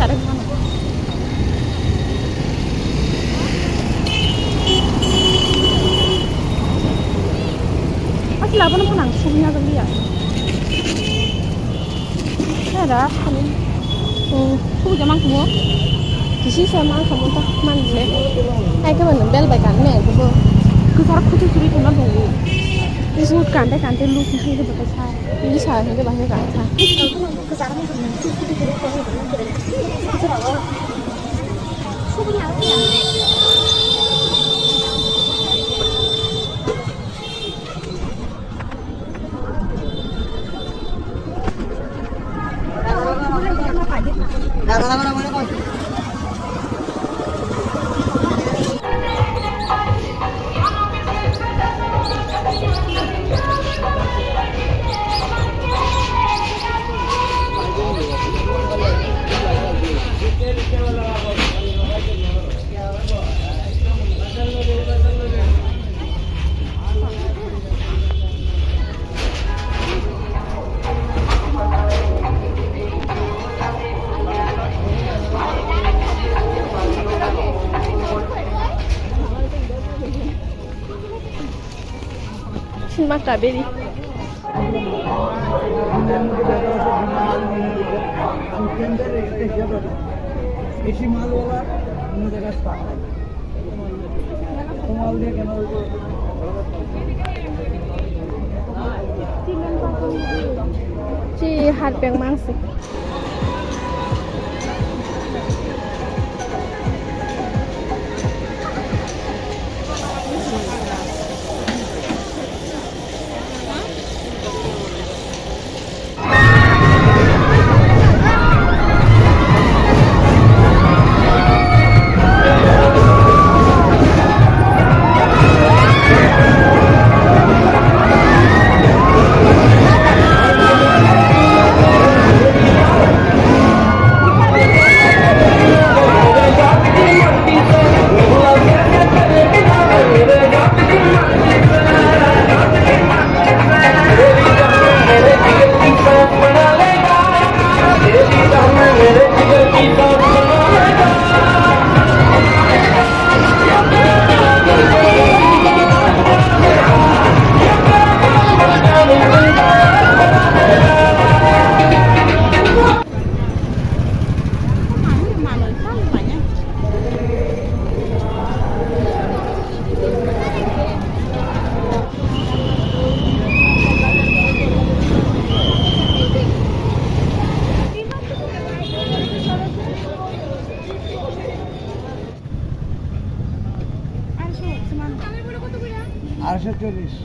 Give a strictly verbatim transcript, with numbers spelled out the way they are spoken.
Asli abono phano ang sugwi najak liya. Nara, hmm, kubuja mangkhumo. Kisi se mangkhumo ta manle. Ai ke bel bai kan ne, bo. Kusar khutu suri thuma bongo. Isu kante kante lu sisi de bata sa. Ini sa hende bahne kan sa. Sima kaberi. বেশি মালওয়ালা অন্য জায়গায় স্টক হয়। Chi hat beng mangsi. আড়াইশো চল্লিশ।